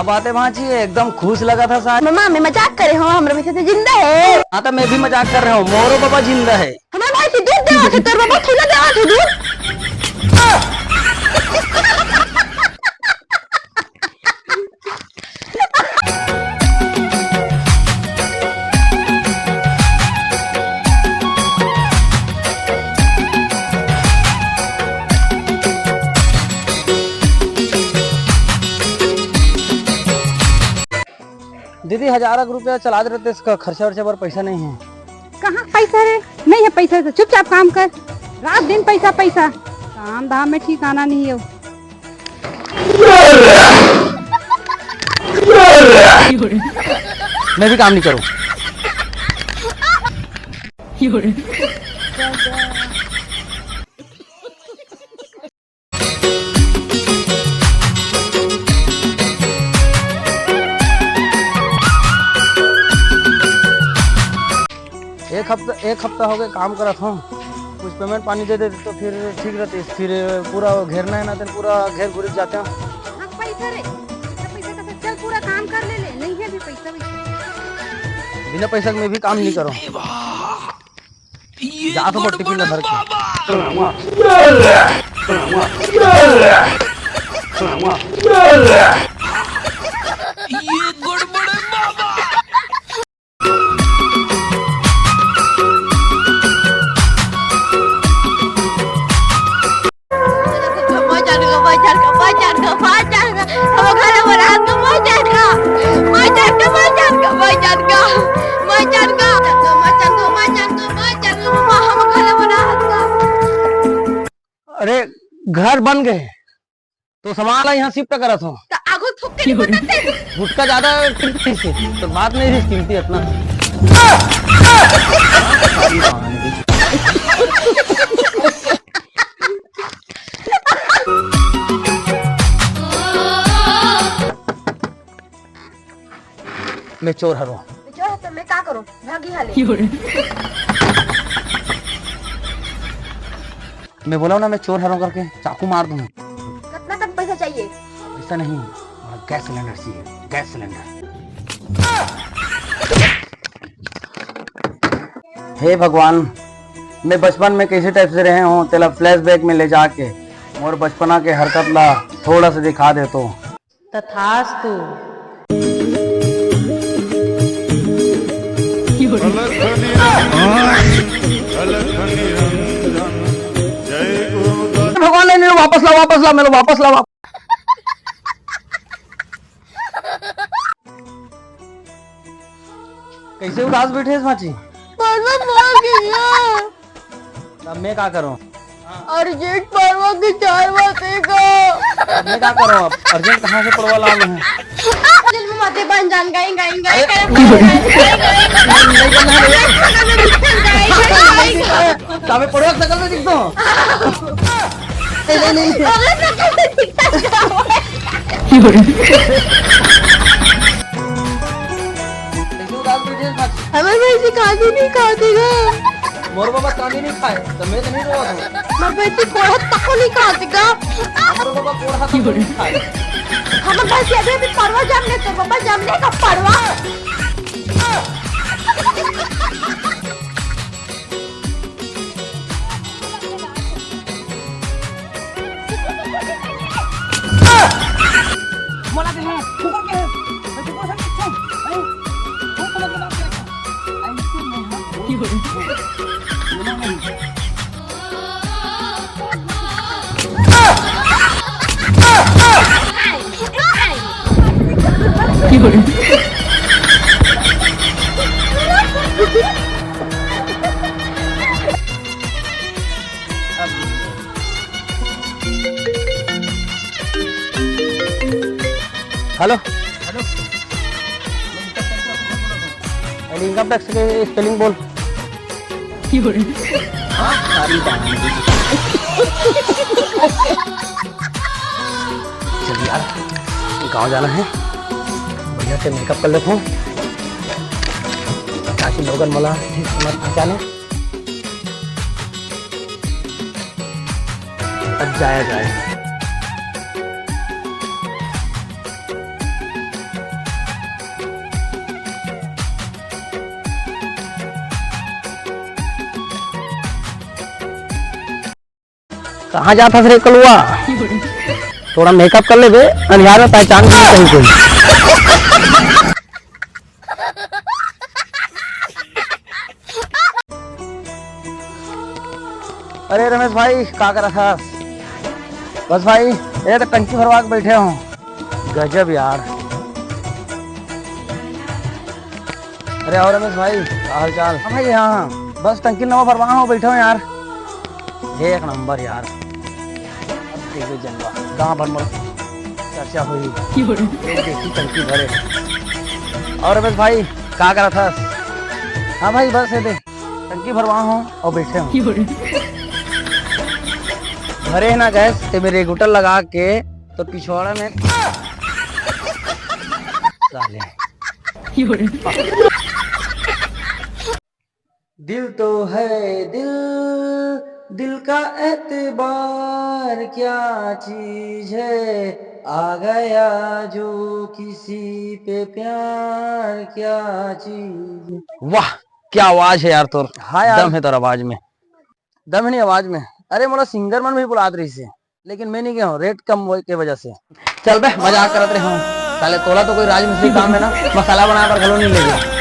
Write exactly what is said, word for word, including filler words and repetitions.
बातें भांची, एकदम खुश लगा था साहब। मामा, मैं मजाक करे हूँ, हमरा भैंसी तो जिंदा है। हाँ, तो मैं भी मजाक कर रहा हूँ, मोरो बाबा जिंदा है। हमारे भाई से दूध देवा थे, तोर बाबा थैला देवा थे दूध। दीदी, हजारा के रुपया चला दे रहते, इसका खर्चा वर्चा बर पैसा नहीं है। कहाँ पैसा रे? नहीं है पैसा तो चुपचाप काम कर। रात दिन पैसा पैसा, काम धाम में ठिकाना नहीं है। मैं भी काम नहीं करूँ। एक हफ्ता, एक हफ्ता हो गए काम करत हूँ, कुछ पेमेंट पानी दे देते तो फिर ठीक रहती। फिर पूरा घेरना है ना, तो पूरा घेर घुरिक जाते हैं। हाँ, पैसा रे, इतना पैसा का तो चल पूरा काम कर ले, ले, नहीं है अभी पैसा वैसा। बिना पैसा के मैं भी काम नहीं करूँ। जा तो टिफिन में भर के। ये गड़बड़ है बाबा। अरे, घर बन गए तो सामान ला यहाँ शिफ्ट करत हो। त आगू थूक के नहीं बताते। गुटखा ज्यादा कीमती से, तो बात नहीं थी कीमती इतना। मैं चोर हरो। मैं चोर है तो मैं का करूँ? भागी हाले। मैं बोला ना मैं चोर हरो करके, चाकू मार दूँ। कितना तक पैसा चाहिए? पैसा नहीं, हमारा गैस सिलेंडर चाहिए, गैस सिलेंडर। हे भगवान, मैं बचपन में कैसे टाइप से रहे हूँ, तेला फ्लैशबैक में ले जाके मोर बचपना के हरकत ला थोड़ा सा दिखा दे तो। तथास्तु। भगवान, नहीं, नहीं, वापस ला, वापस ला, मैं वापस ला, वापस। कैसे उदास बैठे है माची? परवा मर गया। अब मैं का करूं? अर्जेंट परवा के चार बाते का। अब मैं का करूं? अब अर्जेंट कहां से परवा लाऊं मैं? दिल में माथे बन जान गई, गई, गई, अरे, गई, गई, गई, गई, गई। नहीं करना है भैया। गई, गई, गई, गई। सामने पड़ोस नकल में दिखता हूँ। नहीं, नहीं, नहीं। अरे, नकल में दिखता है। कैसे उदास बैठे हैं? हमारे भाई जी कांदी नहीं खाते ना। मोर बाबा कांदी नहीं खाए, तो मैं तो नहीं रोवा था। मैं भाई जी कोड़ा तक को नहीं खाते का। मोर बाबा कोड़ा तक को नहीं खाए। हमारे भाई जी अभी, अभी परवा जाम ले, तो बाबा जाम ले का परवा। हेलो। हेलो। पहले इनकम टैक्स के स्पेलिंग बोल। चल यार, गांव जाना है, बढ़िया से मेकअप कर लेता हूँ ताकि लोगन मला मत पहचाने। अब जाया जाए। कहाँ जात हस रे कलुआ? थोड़ा मेकअप कर ले बे, अंधियार में पहचान के नहीं कहीं कोई। अरे रमेश भाई, का करत हस? बस भाई, ये तो टंकी भरवा के बैठे हो। गजब यार। अरे और रमेश भाई, का हाल चाल? हाँ भाई, हाँ, हाँ। बस टंकी नवा भरवा हो, बैठे हो यार। एक नंबर यार। अब देखो जलवा, गांव भर में चर्चा हुई। लोग देखी टंकी भरे। और रमेश भाई, का करत हस? हाँ भाई, बस ये दे, टंकी भरवा हो और बैठे हो। भरे है ना गैस, ते मेरे रेगुलेटर लगा के तो पिछवाड़ा में साले। दिल तो है दिल, दिल का एतबार क्या चीज है, आ गया जो किसी पे प्यार क्या चीज है। वाह, क्या आवाज है यार तोर। हाँ यार। दम है तोर आवाज में। दम है नहीं आवाज में। अरे, मोला सिंगर मन भी बुलात रहिस हे, लेकिन मैं नहीं गया हूँ, रेट कम हो-, के वजह से। चल बे, मजाक करत रहे हूँ। साले, तोला तो कोई राजमिस्त्री काम है ना, मसाला बनाए बर घलो नहीं ले गया।